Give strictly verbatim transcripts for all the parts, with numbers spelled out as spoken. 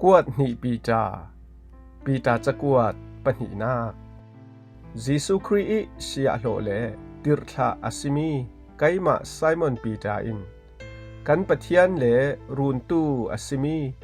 Kuat hnih Peter, Peter cakuat pahnihnak. Jesuh Khrih ih siahhlawh le tirhthlah a simi keimah Simon Peter in kan Pathian le runtu a simi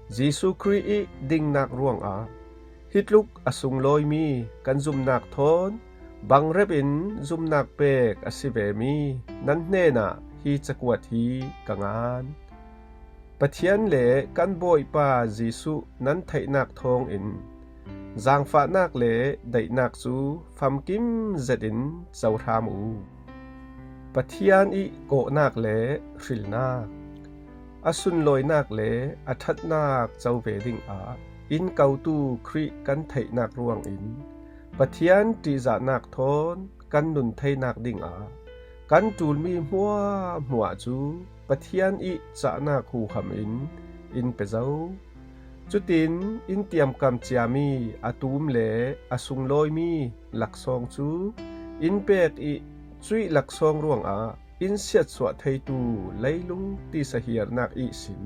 Jesuh Khrih ih dingnak ruangah hitluk a sunglawimi kan zumnak thawn bangrep in zumnak pek a si vemi nan hnenah hi cakuat hi ka ngan. Pathian le kan Bawipa Jesuh nan theihnak thawngin zaangfahnak le daihnak cu famkim zetin cohram uh. Pathian ih kawhnak le hrilnak, a sunlawinak le a ṭhatnak co ve dingah in kotu Khrih kan theihnak ruangin Pathian ṭihzahnak thawn kan nun theinak dingah kan ṭulmi hmuahhmuah cu Pathian ih cahnak huham in in pe zo. Cutin in tiamkam ciami a tum le a sunglawimi laksawng cu in pek ih cuih laksawng ruangah in siatsuah theitu leilung tisa hiarnak ihsin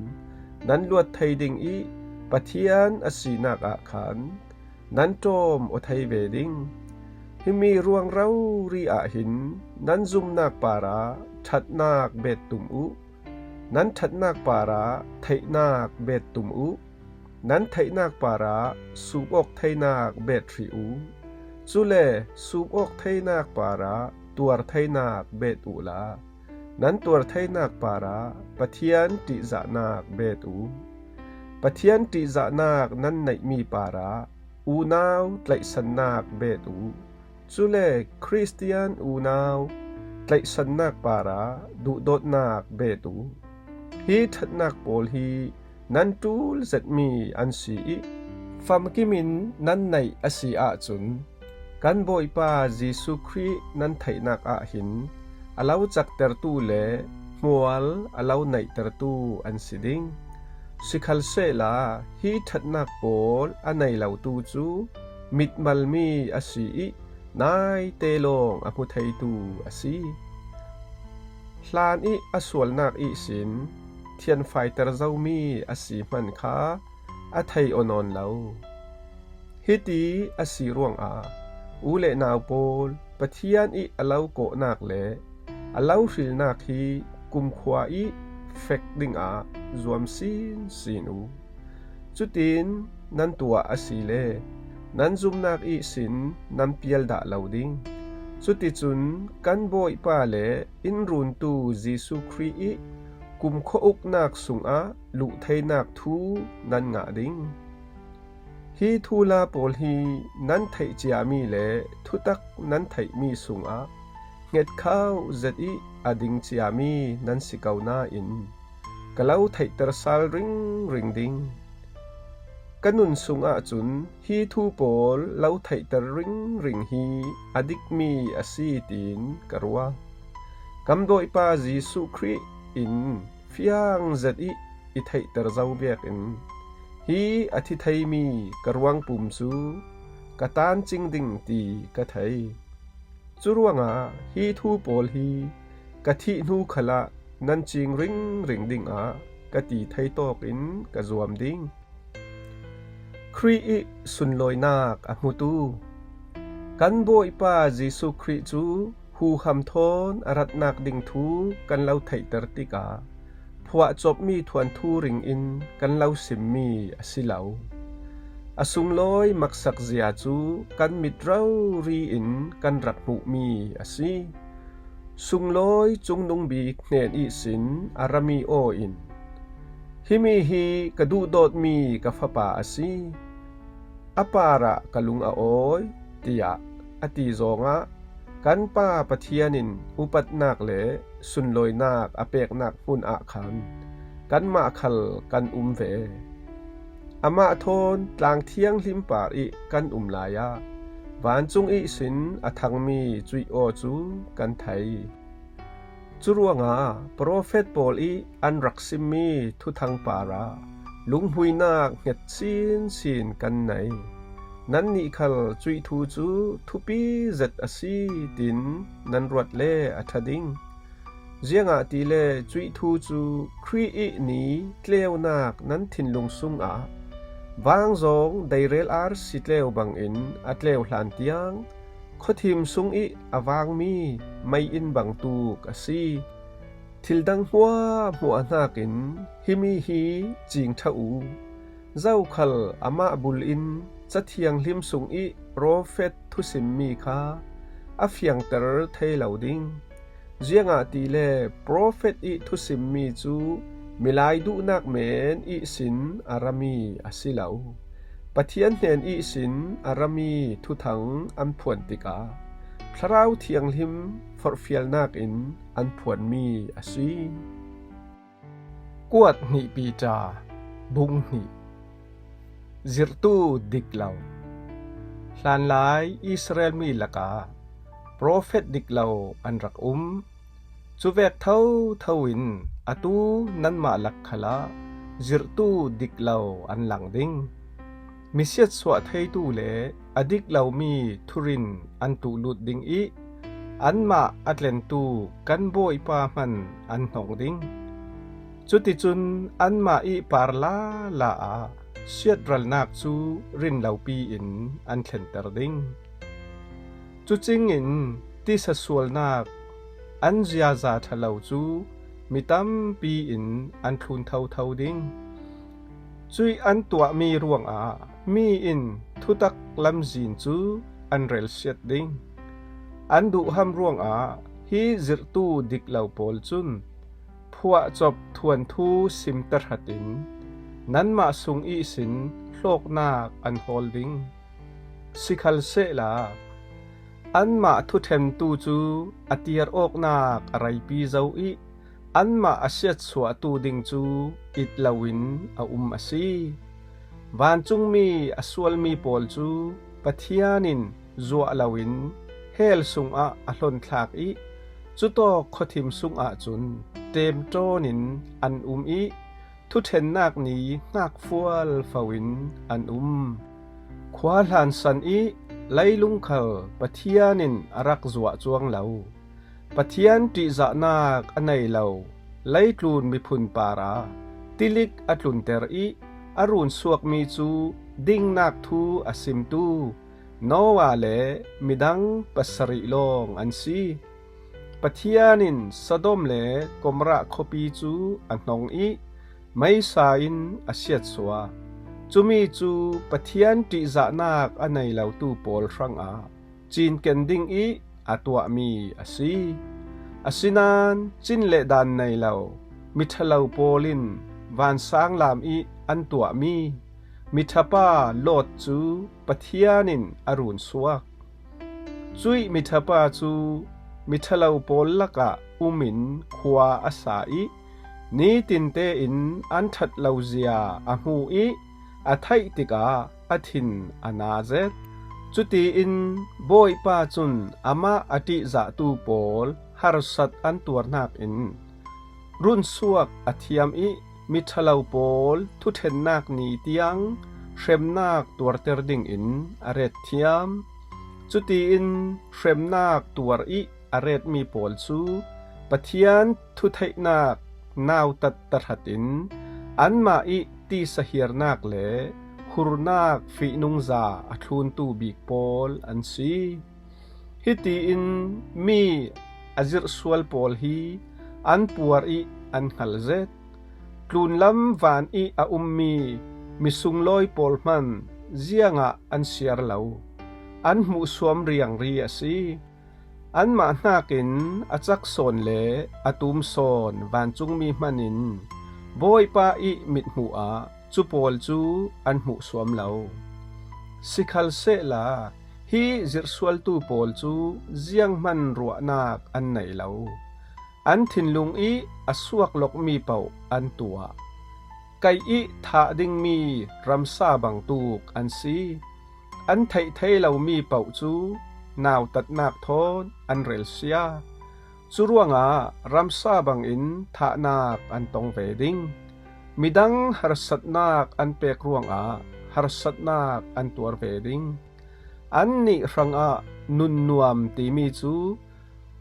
nan luat thei ding ih Pathian a sinak ah khan nan ṭawm aw thei ve ding. Himi ruang rori ah hin nan zumnak parah ṭhatnak bet tum uh. Nan ṭhatnak parah theihnak bet tum uh. Nan theihnak parah sup awk theinak bet hrih uh. Cule sup awk theinak parah tuar theinak bet uhla nan tuar theinak parah Pathian ṭihzahnak bet uh. Pathian ṭihzahnak nan neihmi parah unau tlaihsannak bet uh. Cule Khristian unau tlaihsannak parah duhdawtnak bet uh. Hi ṭhatnak pawl hi nan ṭul zetmi an si ih famkim in nan neih a si ahcun kan Bawipa Jesuh Khrih nan theihnak ah hin a lo caktertu le hmual a lo neihtertu an si ding. Sikhalsehla hi ṭhatnak pawl a nei lotu cu mitmalmi a si ih naite lawng a hmu theitu a si. Hlan ih a sualnak ihsin thianfaiter zomi a si hman kha a thei aw nawn lo. Hiti a si ruangah u le nau pawl Pathian ih a lo kawhnak le a lo hrilnak hi kumkhua ih fek dingah zuam sinsin uh. Cutin nan tuah asile nan zumnak ihsin nan pial dah lo ding. Cuticun kan Bawipa le in runtu Jesuh Khrih ih kumkhua uknak sungah luh theinak thu nan ngah ding. Hi thuhla pawl hi nan theih ciami le thutak nan theihmi sungah hngetkhoh zet ih a ding ciami nan si ko nain ka lo theihter sal ringring ding. Ka nun sungah cun hi thu pawl lo theihter ringring hi a dikmi a si tiin ka ruah. Kan Bawipa Jesuh Khrih in fiang zet ih i theihter zo biakinn hi a thi theimi ka ruangpum cu ka tancing ding ti ka thei. Curuangah hi thu pawl hi ka thih hnu khalah nan cing ringring dingah ka ti thei tawkin ka zuam ding. Khrih ih sunlawinak a hmutu. Kan Bawipa Jesuh Khrih cu huham thawn a ratnak ding thu kan lo theihter tikah phuahcopmi thuanthu ringin kan lo simmi a si lo. A sunglawi maksak zia cu kan mit rori in kan rak hmuhmi a si. Sunglawi cungnung bik hnen ihsin a rami aw in, "Himi hi ka duhdawtmi ka fapa a si, a parah ka lung a awi," tiah a ti zawngah kan Pa Pathian in upatnak le sunlawinak a peknak hmun ah khan kanmah khal kan um ve. Amah thawn tlang thianghlim par ih kan um lai ah vancung ihsin a thangmi cuih aw cu kan thei. Curuangah profet pawl ih an rak simmi thuthang parah lunghmuinak hnget sinsin kan nei. Nannih khal cuih thu cu thupi zet a si, tiin nan ruat le a ṭha ding. Ziangahtile cuih thu cu Khrih ih ni tleunak nan thinlung sungah Vangzawng deirel ar sitleu bangin a tleu hlan tiang khuathim sung ih a vangmi mei-inn bangtuk a si. Thil dang hmuahhmuah hnakin himi hi cingṭha u. Zokhal amah bulin Ca Thianghlim sungih profet thusimmi kha a fiangter thei lo ding. Ziangahtile profet ih thusimmi cu milai duhnak men ihsin a rami a si lo. Pathian hnen ihsin a rami thuthang an phuan tikah Thlarau Thianghlim forhfialnak in an phuanmi a si. Kuat hnih Piter, bung hnih. Zirhtu dik lo. Hlanlai Israel mi lakah profet dik lo an rak um. Cuvek thotho in atu nanmah lak khalah zirhtu dik lo an lang ding. Misiatsuah theitu le a dik lomi thurin an tuhlut ding ih anmah a tlentu kan Bawipa hman an hnong ding. Cuticun anmah ih par lala ah siatralnak cu rinlopi in an thlenter ding. Cucingin tisa sualnak an ziaza ṭha lo cu mi tampi in an thlun thotho ding. Cuih an tuahmi ruangah mi in thutak lamzin cu an relsiat ding. An duhham ruangah hi zirhtu dik lo pawl cun phuahcop thuanthu simter hratin nanmah sung ihsin hlawknak an hawl ding. Sikhalsehla anmah thuṭhentu cu a tiar awknak a reipi zo ih anmah a siatsuahtu ding cu it loin a um a si. Vancungmi a sualmi pawl cu Pathian in zuah loin hell sungah a hlawnthlak ih cutawk khuathim sungah cun ṭemṭawn in an um ih thuṭhennak ni hngak fualfo in an um. Khua hlansan ih leilung khal Pathian in a rak zuah cuang lo. Pathian ṭihzahnak a nei lo leitlun miphun parah tilik a tlunter ih a runsuakmi cu dingnak thu a simtu Noah le midang pasarih lawng an si. Pathian in Sodom le Gomorrah khuapi cu a hnong ih meisa in a siatsuah. Cumi cu Pathian ṭihzahnak a nei lotu pawl hrangah cinken ding ih a tuahmi a si. Asinain cin le daan nei lo miṭhalo pawl in vansanglam ih an tuahmi miṭhapa Lot cu Pathian in a runsuak. Cuih miṭhapa cu miṭhalo pawl lakah umin khua a sa ih nitin tein an ṭhat lo zia a hmu ih a theih tikah a thin a na zet. Cutiin Bawipa cun amah a ṭihzahtu pawl harsat an tuarnak in runsuak a thiam ih miṭhalo pawl thuṭhennak ni tiang hremnak tuarter dingin a ret thiam. Cutiin hremnak tuar ih a retmi pawl cu Pathian thutheihnak nautat tahratin anmah ih tisa hiarnak le hurnak fihnungza a thluntu bik pawl an si. Hitiin mi a zirhsual pawl hi an puar ih an hngal zet. Tlunlam van ih a ummi misunglawi pawl hman ziangah an siar lo, an hmuhsuam riangri a si. Anmah hnakin a cak sawn le a tum sawn vancungmi hmanin Bawipa ih mithmuh ah cu pawl cu an hmuhsuam lo. Sikhalsehla hi zirhsualtu pawl cu zianghman ruahnak an nei lo. An thinlung ih a suak lokmi paoh an tuah. Kaih ih thah dingmi ramsa bangtuk an si. An theih thei lomi paoh cu nautatnak thawn an relsia. Curuangah ramsa bangin thahnak an tong ve ding. Midang harsatnak an pek ruangah harsatnak an tuar ve ding. Annih hrangah nunnuam timi cu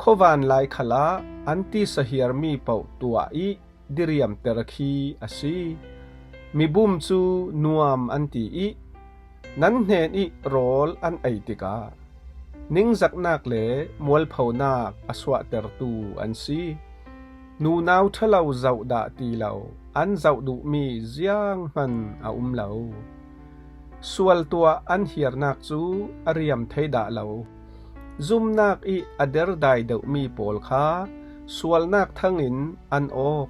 khuavan lai khalah an tisa hiarmi paoh tuah ih diriamter khi a si. mibum cu nuam an ti i nan hnen i rawl an ei tikah ningzaknak le mualphonak a suahtertu an si. Nunau ṭhalo zohdah ti lo an zoh duhmi zianghman a um lo. Sual tuah an hiarnak cu a riam thei dah lo. Zumnak i a derdai deuhmi pawl kha sualnak thangin an awk.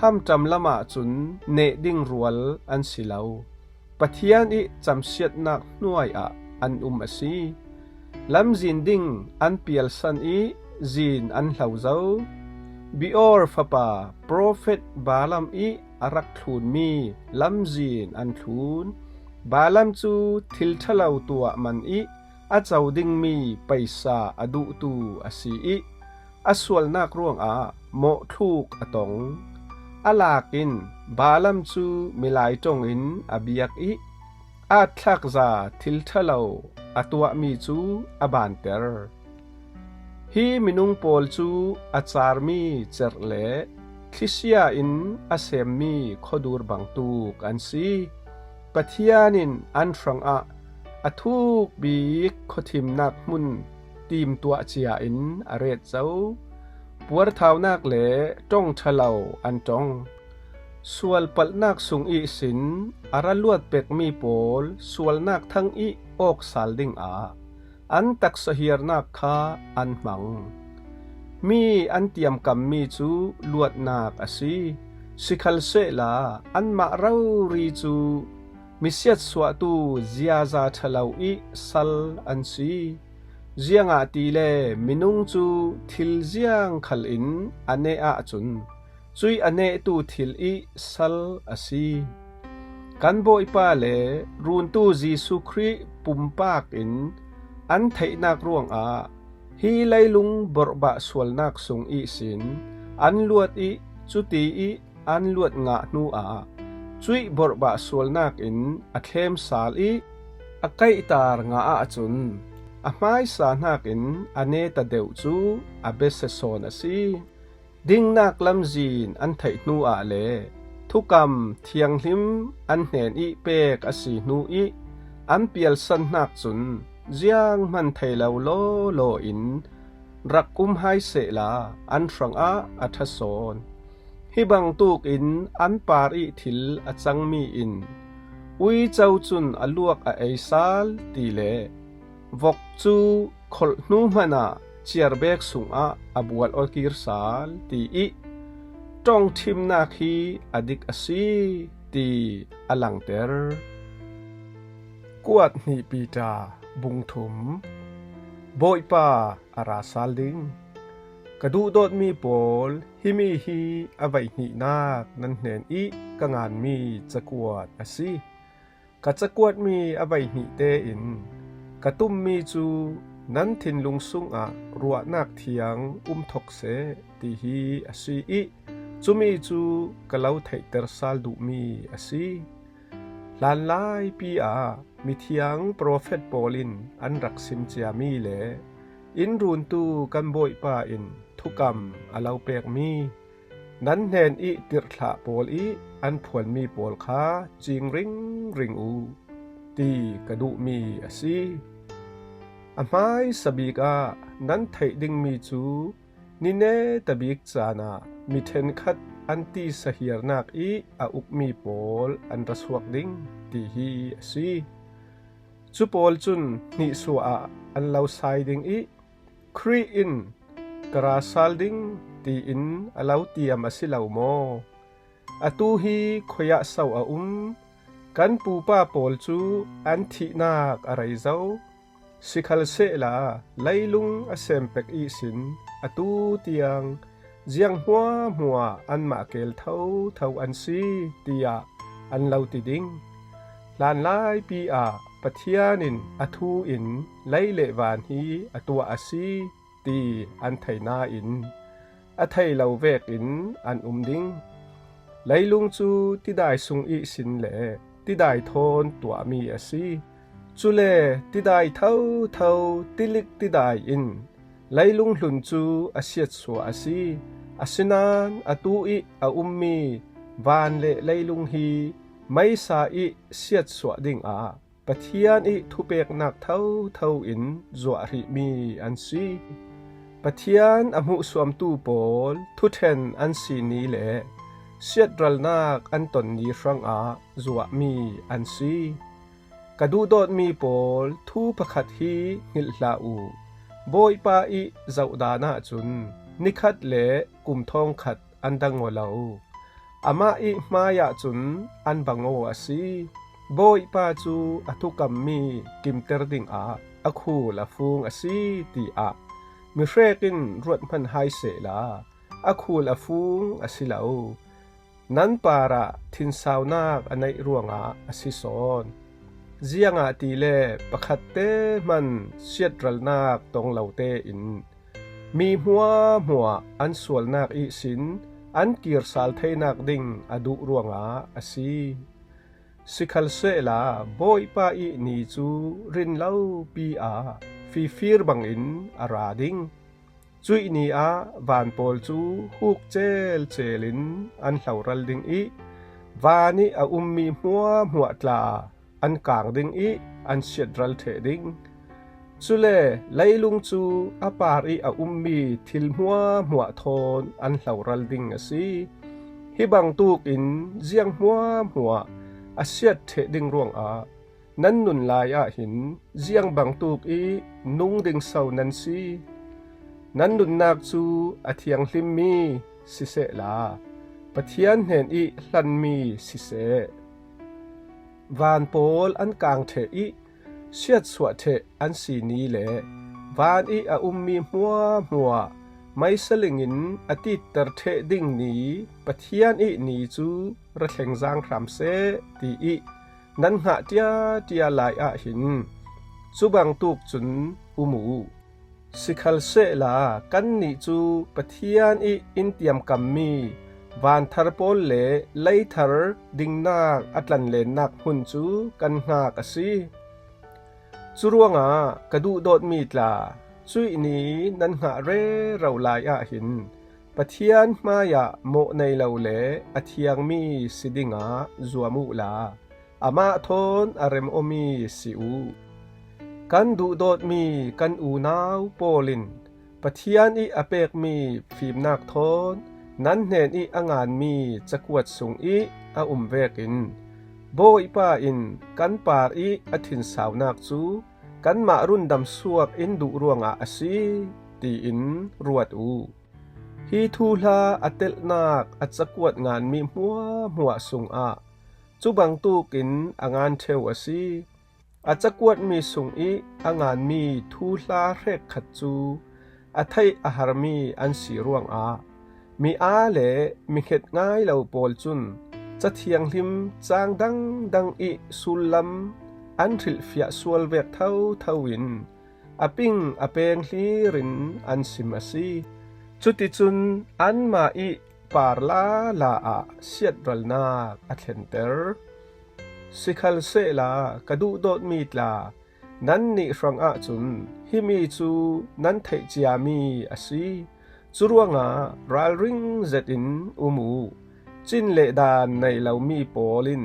Hamṭam lamah cun neh ding rual an si lo. Pathian i camsiatnak hnuai ah an um a si. Lamzin ding an pialsan i zin an hlo zo. Beor fapa profet Balaam i a rak thlunmi lamzin an thlun. Balaam cu thil ṭhalo tuah man i a co dingmi paisa a duhtu a si i a sualnak ruangah mawhthluk a tong. A lak in Balaam cu milai ṭongin a biak i aathlakza thil ṭhalo a tuahmi cu a banter. Hi minung pawl cu a carmi cerh le thlisia in a semmi khuadur bangtuk an si. Pathian in an hrangah a thuk bik khuathimnak hmun timtuah cia in a ret zo. Puarthaunak le ṭong ṭhalo an ṭong. Sual palhnak sung ihsin a ra luat pekmi pawl sualnak thang i awk sal dingah an taksa hiarnak kha an hmang. Mi an tiamkammi cu luatnak a si. Sikhalsehla anmah rori cu misiatsuahtu ziaza ṭhalo i sal an si. Ziangahtile minung cu thil ziang khal in a neh ahcun cuih a nehtu thil i sal a si. Kan Bawipa le Runtu Jesuh Khrih pumpak in an theihnak ruangah hi leilung borhbah sualnak sung ihsin an luat i cuti i an luat ngah hnuah cuih borhbah sualnak in a thlem sal i a kaihtar ngah ahcun a hmaisa hnakin a neta deuh cu a besia sawn a si. Dingnak lamzin an theih hnuah le thukam thianghlim an hnen i pek a si hnu i an pialsan hnak cun zianghman thei lo lawlaw in rak um hai sehla an hrangah a ṭha sawn. Hi bangtuk in an par i thil a cangmi in uico cun a luak a ei sal ti le vok cu kholh hnu hmanah ciarbek sungah a bual awkir sal ti i ṭongṭhimnak hi a dik a si ti a langter. Kuat hnih Piter bung thum. Bawipa a ra sal ding. Ka duhdawtmi pawl, himi hi a veihnihnak nan hnen i ka nganmi cakuat a si. Ka cakuatmi a veihnihte in ka tummi cu nan thinlung sungah ruahnak thiang um thok seh ti hi a si i cumi cu ka lo theihter sal duhmi a si. Hlanlaipi ah mithiang profet pawl in an rak sim ciami le in runtu kan Bawipa in thukam a lo pekmi nan hnen i tirhthlah pawl i an phuanmi pawl kha cing ringring u ti ka duhmi a si. A hmaisa bik ah nan theih dingmi cu ni neta bik caan ah mi ṭhenkhat an tisa hiarnak i a ukmi pawl an ra suak ding ti hi a si. Cu pawl cun hnihsuah ah an lo sai ding i Khrih in ka ra sal ding tiin a lo tiam a si lo maw? Atu hi khuiah so a um? Kan pupa pawl cu an thihnak a rei zo. Sikhalsehla leilung a sem pek ihsin atu tiang ziang hmuahhmuah anmah keel thotho an si, tiah an lo ti ding. Hlanlaipi ah Pathian in a thu in lei le van hi a tuah a si ti an thei nain a thei lo vekin an um ding. Leilung cu tidai sung ihsin le tidai thawn tuahmi a si. Cule tidai thotho tilik tidai in leilung hlun cu a siatsuah a si. Asinain atu i a ummi van le leilung hi meisa ih siatsuah dingah Pathian ih thupeknak thotho in zuah hrihmi an si. Pathian a hmuhsuamtu pawl thuṭhen an si ni le siatralnak an ton ni hrangah zuahmi an si. Ka duhdawtmi pawl, thu pakhat hi hngilh hlah uh. Bawipa ih zohdan ahcun nikhat le kum thawngkhat an dang aw lo. Amah ih hmaiah cun an bang aw a si. Bawipa cu a thukammi kimter dingah a khul a fung a si, tiah mihrek in ruat hman hai sehla, a khul a fung a si lo. Nan parah thinsaunak a neih ruangah a si sawn. Ziangahtile pakhatte hman siatralnak tong lo tein mi hmuahhmuah an sualnak ihsin an kir sal theinak ding a duh ruangah a si. Sikhalsehla Bawipa ih ni cu rinlopi ah fifir bangin a ra ding. Cuih ni ah van pawl cu huk celcel in an hloral ding ih van ih a ummi hmuahhmuah tla an kang ding ih an siatral ṭheh ding. Cule leilung cu a par ih a ummi thil hmuahhmuah thawn an hloral ding a si. Hi bangtuk in ziang hmuahhmuah a siat ṭheh ding ruangah nan nun lai ah hin ziang bangtuk ih nung ding so nan si? Nan nunnak cu a thianghlimmi sisehla, Pathian hnen ih hlanmi siseh. Van pawl an kang ṭheh ih siatsuah ṭheh an si ni le van ih a ummi hmuahhmuah meisa ling in a titter ṭheh ding ni, Pathian ih ni cu ra thleng zaang hram seh, tiih nan hngah ṭiaṭia lai ah hin cu bangtuk cun um uh. Sikhalsehla kannih cu Pathian ih in tiamkammi vanthar pawl le leithar dingnak a tlanlennak hmun cu kan hngak a si. Curuangah ka duhdawtmi tla, cuih ni nan hngah rero lai ah hin Pathian hmaiah mawh nei lo le a thiangmi si dingah zuam uhla, amah thawn a rem awmi si uh. Kan duhdawtmi kan unau pawl in Pathian ih a pekmi fimnak thawn nan hnen ih a nganmi cakuat sung ih a um vekin Bawipa in kan par ih a thinsaunak cu kanmah rundam suak in duh ruangah a si, tiin ruat uh. Hi thuhla a telhnak a cakuat nganmi hmuahhmuah sungah cu bangtuk in a ngan ṭheu a si. A cakuatmi sung ih a nganmi thuhla hrekkhat cu a theih a harmi an si ruangah mi aa le mi hnget ngai lo pawl cun Ca Thianghlim cang dangdang ih sullam an hrilhfiah sual vek thotho in a ping a peng hlir in an sim a si. Cuticun anmah ih par lala ah siatralnak a thlenter. Sikhalsehla ka duhdawtmi tla, nannih hrangah cun himi cu nan theih ciami a si. Curuangah ralring zetin um uh. Cin le daan nei lomi pawl in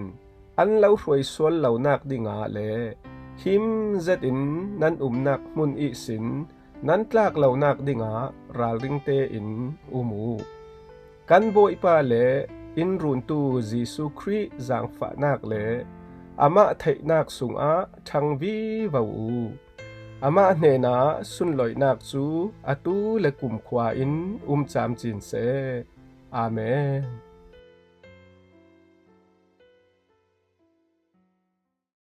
an lo hruai sual lonak dingah le him zetin nan umnak hmun ihsin nan tlak lonak dingah ralring tein um uh. Kan Bawipa le in runtu Jesuh Khrih zaangfahnak le amah theihnak sungah ṭhang vivo uh. Amah hnenah sunloihnak cu atu le kumkhua in um camcin seh. Amen.